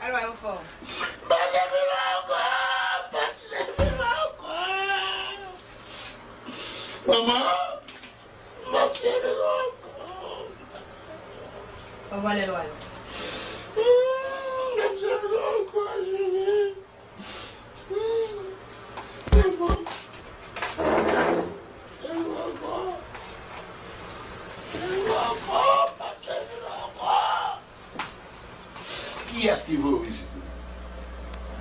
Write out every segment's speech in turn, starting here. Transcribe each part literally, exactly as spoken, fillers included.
Lwa yo fò. M pa sèvi l ankò! M pa sèvi l ankò! Manman! M pa sèvi l ankò! Ou vòlè lwa yo. Hmm, m pa sèvi l ankò, Jimmy. Hmm. Se bon. Se bon ankò. Se bon ankò. M pa sèvi l ankò. Kiyès ki voye w isit menm?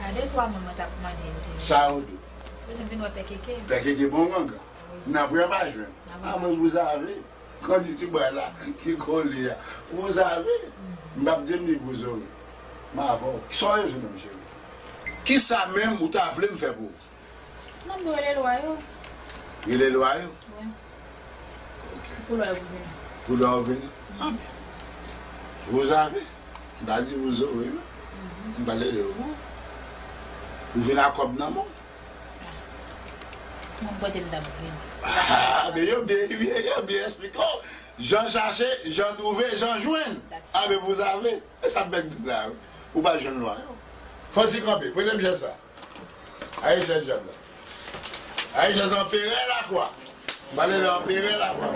A de twa moun mwen t ap mande yo te vin. Sa yo di w? Yo te vin wè Pè Keke. Pè Keke bon ganga. Wi. Nan pran pa jwenn. Nan pran pa jwenn. Ah, mwen, vous avez. Kòm di ti bwa la ki kole a. Vous avez. M p ap di m ni gwo zòrèy. M avè w. Kisa w bezwen menm, cheri? Kisa menm ou ta vle m fè pou ou? Non, nou rele lwa yo. Rele lwa yo? Wi. Ok. Pou lwa yo pou vini. Pou lwa yo vini? Ah, byen. Vous avez. M ta di vous aurez, non? M pa rele yo pou ou. Ou vin ak kòb nan men w. Mwen pote m t ap vini. Ah, men yo byen, yo byen, yo byen eksplike w. Jan chache, jan twouve, jan jwenn. That's it. Ah, men vous avez. E sa bèk doub la, wi. Ou pa jwenn lwa yo. Fò ti kanpe. Premye chèz sa. Ayi chèz djab la. Ayi chèz anperè lakwa. M pale de anperè lakwa.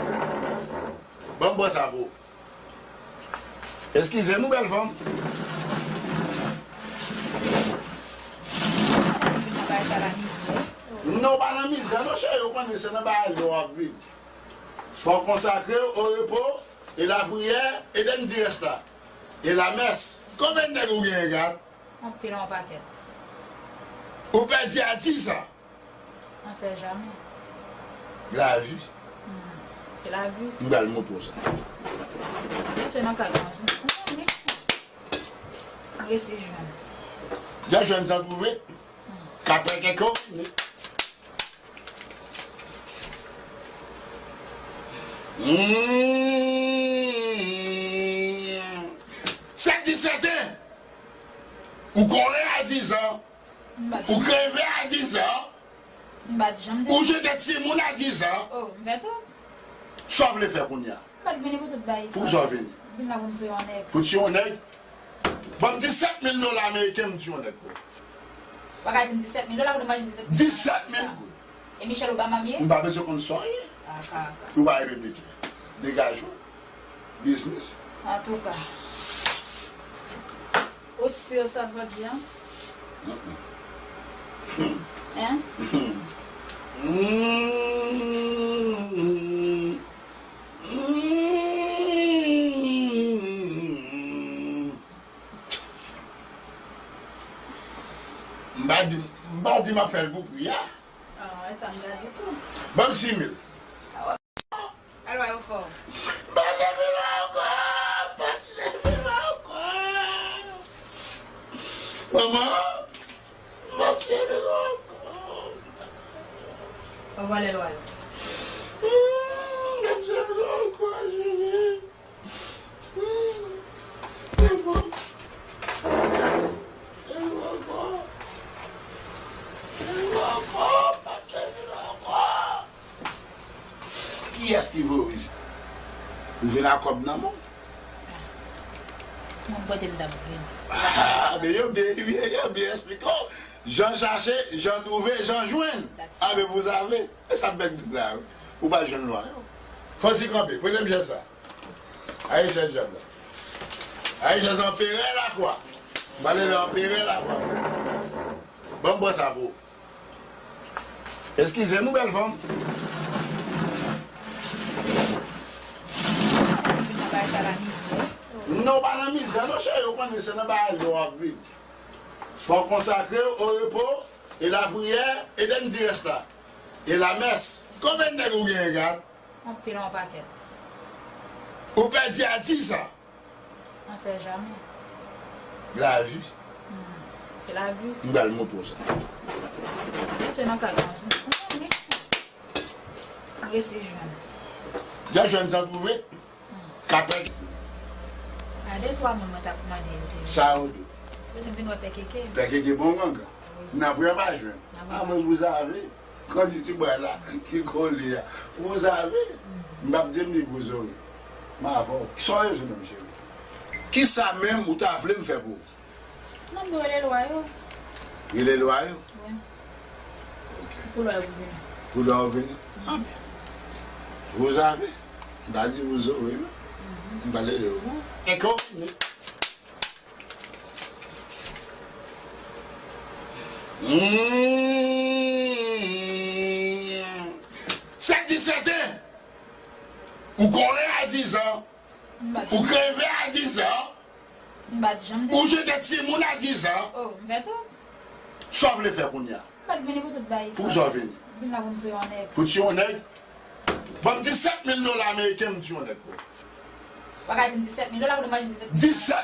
Ban m pran sa pou ou. Eskize nou, bèl fanm. Non, w pa nan mizè, non, cheri, ou konnen se nan bagay yo w ap viv. Fò w konsakre w o repo, e lapriyè, e dènye ti rès la, e lamès. Konbyen nèg ou genyen, gad? Anpil, yon pakèt. Ou pèdi a dizan. On sait jamais. Lavi. Hmm, se lavi. M pral montre w sa. Montre nan kay la. M resi jwenn. Jan jwenn jan twouve. Kapè kèk yo. Hmm. Sèt di sèten. Ou konnen a dizan. M pa t Ou janm kreve a dizan. M pa t janm te Ou jete timoun a dizan. Oh, m fè tou. Sa w vle fè kounye a? M pa t vini pou tout bagay sa. Pou sa w vini? M vin la pou m touye yon nèg. Pou touye yon nèg? Ban m disèt mil dola ameriken, m touye yon nèg pou ou. Ou pa ka di m disèt mil dola pou nou manje disèt mil dola. Disèt mil goud. E Michelle Obama m ye? M pa bezwen konn sa w ye. Aka, aka. Ou pa repibliken. Degaje w. Biznis. Antouka. Ou si sa sa vle di an? Hein? M pa di, m pa di m ap fè l pou pri a. Ah, e sa m ta di tou. Ban m sis mil. Alwa yo fò. M pa sèvi l ankò, m pa sèvi l ankò. Manman, m pa sèvi l ankò. Ou vòlè lwa yo. Hmm, m pa sèvi l ankò, Jimmy. Hmm, se bon. Se bon ankò. Se bon ankò, m pa sèvi l ankò. Kiyès ki voye w isit? Ou vin ak kòb nan men w? Mwen pote m t ap vini. Ah, men yo byen, yo byen, yo byen eksplike w. Jan chache, jan twouve, jan jwenn. That's it. Ah, men vous avez. E sa bèk doub la, wi. Ou pa jwenn lwa yo. Fò ti kanpe. Premye chèz sa. Ayi chèz djab la. Ayi chèz anperè lakwa. M pale de anperè lakwa. Ban m pran sa pou ou. Eskize nou, bèl fanm. Vin nan bagay sa la mizè. Non, w pa nan mizè, non, cheri, ou konnen se nan bagay yo w ap viv. Fò w konsakre w o repo, e lapriyè, e dènye ti rès la, e lamès. Konbyen nèg ou genyen, gad? Anpil, yon pakèt. Ou pèdi a dizan. On sait jamais. Lavi. Hmm. Se lavi. M pral montre w sa. Montre nan kay la. M resi jwenn. Jan jwenn jan twouve. Kapè. A de twa moun mwen t ap mande yo te vin. Sa yo di w? Yo te vin wè Pè Keke. Pè Keke bon ganga. Wi. Nan pran pa jwenn. Nan pran pa jwenn. Ah, mwen, vous avez. Kòm di ti bwa la ki kole a. Vous avez. M p ap di m ni gwo zòrèy. M avè w. Kisa w bezwen menm, cheri? Kisa menm ou ta vle m fè pou ou? Mande yo rele lwa yo. Rele lwa yo? Wi. Ok. Pou lwa yo pou vini. Pou lwa yo vini? Ah, byen. Vous avez? M ta di vous aurez, wi. M ta rele yo. E kon? Hmm. Sèt di sèten. Ou kore a dizan. M pa Ou kreve a dizan. M pa janm te Ou jete timoun a dizan. Oh, m fè tou. Sa w vle fè kounye a? M pa t vini pou tout bagay sa. Pou sa w vini? Vin la pou m touye yon nèg. Pou tiye yon nèg? Ban m disèt mil dola ameriken, m tiye yon nèg pou ou. Ou pa ka di m disèt mil dola pou m manje disèt mil. Disèt